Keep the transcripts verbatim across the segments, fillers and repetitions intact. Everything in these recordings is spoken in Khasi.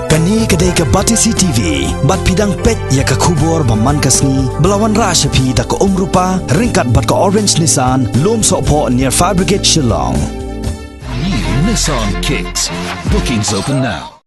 Kane ka dei ka Batesi T V, bad phi dang peit ïa ka khubor ba man ka sngi, ba la wanrah sha phi da ka Umrupa, ryngkat bad ka Orange Nissan, Lumsohphoh near Fire Brigade, Shillong. New Nissan Kicks. Bookings open now.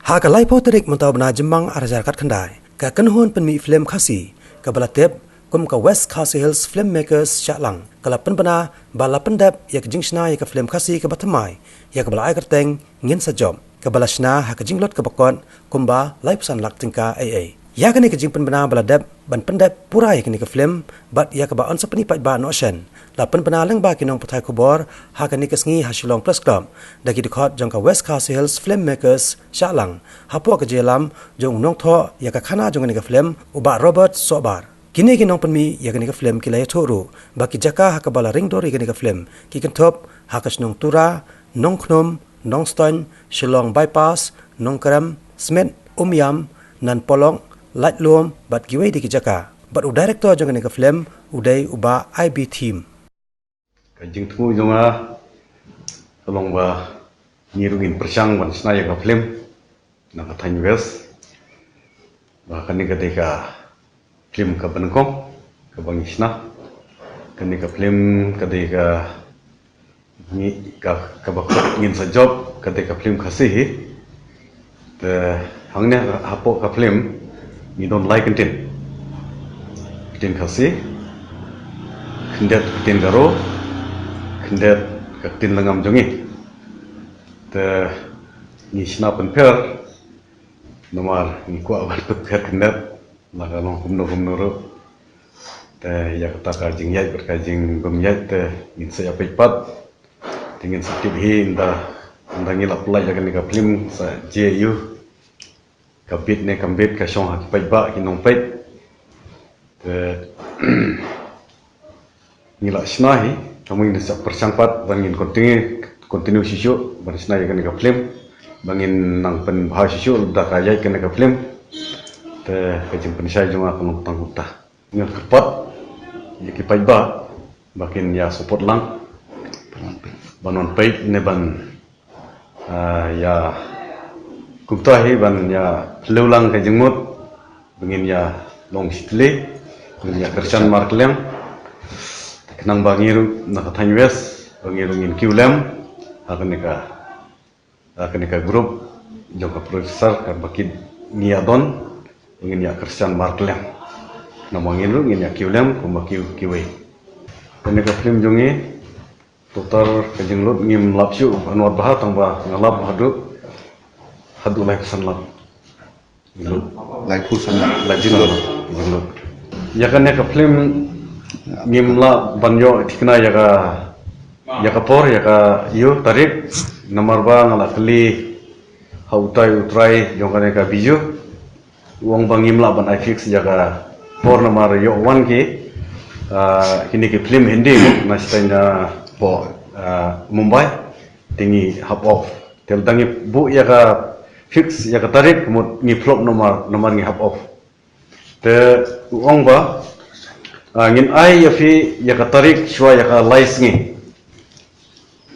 Ha ka laiphew tarik mynta u bnai Jymmang ar hajar khatkhyndai, ka kynhun pynmih film Khasi, kaba la tip kum ka West Khasi Hills Filmmakers Shahlang, ka la pynbna ba la pyndep ïa ka jingshna ïa ka film Khasi kaba thymmai, ïa kaba la ai kyrteng Ngin Sa Jop, kaba la shna ha ka jinglut kaba kot kumba laiphew san lak tyngka ei ei. Ïa kane ka jingpynbna ba la dep ban pyndep pura ïa kane ka film, bad ïa kaba yn sa pyni paidbah noh shen, la pynbna lyngba ki nongpathai khubor ha kane ka sngi ha Shillong Press Club, da ki dkhot jong ka West Khasi Hills Filmmakers Shahlang, hapoh ka jingïalam jong u nongthoh ïa ka khana jong kane ka film, u Bah Robert Sohbar. Kine ki nongpynmih ïa kane ka film ki la ïathuh ruh ba ki jaka ha kaba la ring dur ïa kane ka film ki kynthup ha ka shnong Tura, Nongkhnum, Nongstoiñ, Shillong Bypass, Nongkrem, Smit, Umiam, Nanpolong, Laitlum, bad kiwei de ki jaka. Bad u director jong kane ka film u dei u Bah I B Thiam. Ka jingthmu jong nga ka long ba ngi ruh ngin pyrshang ban shna ïa ka film na ka thaiñ West. Ba kane ka dei ka film kaba nyngkong kaba ngi shna. Kane ka film ka dei ka ngi ka, kaba khot Ngin Sa Jop, ka dei ka film Khasi hi. Te hangne hapoh ka film ngi don lai kyntien. Kyntien Khasi, khyndiat kyntien Garo, khyndiat ka ktien Lyngngam jong ngi. Te ngi shna pynpher, namar ngi kwah ban pynpher khyndiat, la ka long kumno kumno ruh. Te ïa kata ka jingïaid bad ka jingbym ïaid te ngin sa ïa peit pat. Te ngin sa tip hi ynda, ynda ngi la pynlait ïa kane ka film sa jia ïa u ka bit ne kam bit ka shong ha ki paidbah ki nongpeit. Te ngi la shna hi, ka mut ngin sa pyrshang pat ba ngin continue, continue shisha ban shna ïa kane ka film, ba ngin nang pynbha shisha da ka ïaid kane ka film. Te ka jingpynshai jong nga ka long tang kumta. Nga kyrpad ïa ki paidbah ba kin ïa support lang, ban wan peit ne ban, ah, ïa kumta hi ban ïa phylliew lang ka jingmut, ba ngin ïa long shitlei, ba ngin ïa kyrshan markylliang. Khnang ba ngi ruh na ka thaiñ West ba ngi ruh ngin kiew lem ha kane ka, ha kane ka group jong ka producer kaba kit ngi ïa don, ba ngin ïa kyrshan markylliang. Khnang ba ngi ruh ngin ïa kiew lem kumba kiew kiwei. Kane ka film jong ngi, total ka jinglut ngim lap shuh ban wad bha, tang ba nga lap haduh, haduh laiphew san lak. Jinglut. Laiphew san lak. Laiphew san lak. Jinglut. Ïa kane ka film ngim lah ban ïoh thikna ïa ka, ïa ka por, ïa ka ïa u tarik. Namar ba nga la kylli ha utai u trai jong kane ka Bijou. U ong ba ngim lah ban ai fix ïa ka por namar ïoh wan ki, ah, kine ki film Hindi na shatei na, ah, Mumbai, te ngi hap off. Te lada ngi buh ïa ka fix ïa ka tarik, mut ngi flop namar, namar ngi hap off. Te u ong ba, ah, ngin ai ïa phi ïa ka tarik shuwa ïa ka lai sngi.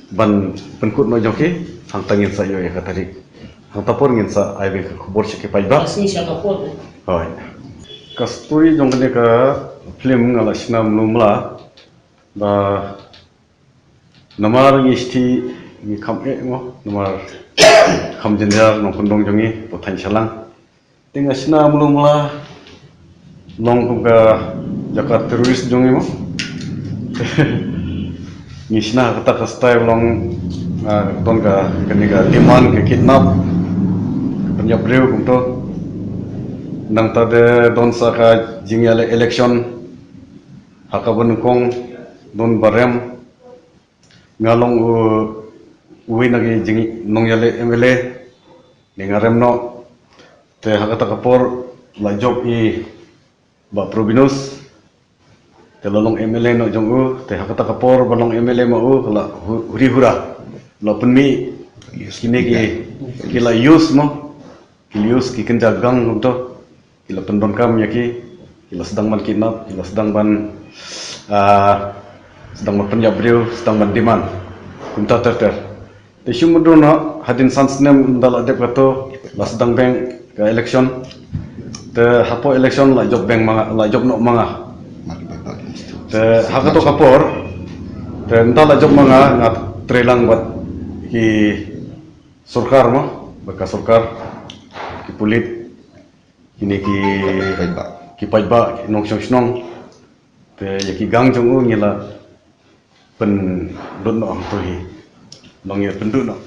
Ban pynkut noh jong ki, hangta ngin sa ïoh ïa ka tarik. Hangta por ngin sa ai biang ka khubor sha ki paidbah. Ka sngi sha ka por. Hooid. Ka story jong kane ka film nga la shna mlu mla. Ba namar ngi shithi ngi kham eh mo, namar kham jynjar nongkyndong jong ngi, Pathain Shalang. Te nga shna mlu mla long kum ka jaka terrorist jong ngi mo. Ngi shna kata ka style long, ah, don ka, kane ka demand ka kidnap, ka pynïap briew kumto. Nangta de don sa ka jingïaleh election ha kaba nyngkong don ba rem. Nga long u, uwei na ki jing nongïaleh M L A, ne nga rem noh. Te ha kata ka por la jop i Bah Probinus, te la long M L A noh jong u. Te ha kata ka por ba long M L A ma u, la hu-, huri hura, la pynmih kine ki, ki la use mo, ki la use ki kynja gang kumto. Ki la pyndonkam ïa ki, ki la sdang ban kidnap, ki la sdang ban, ah, sdang ban pynïap briew, sdang ban demand. Kumta ter ter. Te shu mudui noh, hadien san snem ynda la dep kato, la sdang beng ka election. Te hapoh election la jop beng ma nga, la jop noh ma nga. Te ha kato ka por, te ynda la jop ma nga, nga trei lang bad ki sorkar mo, bad ka sorkar, ki pulit, kine ki paidbah, ki nongshong shnong. Te ïa ki gang jong u ngi la pynlut noh hangto hi. Long ïa pynlut noh.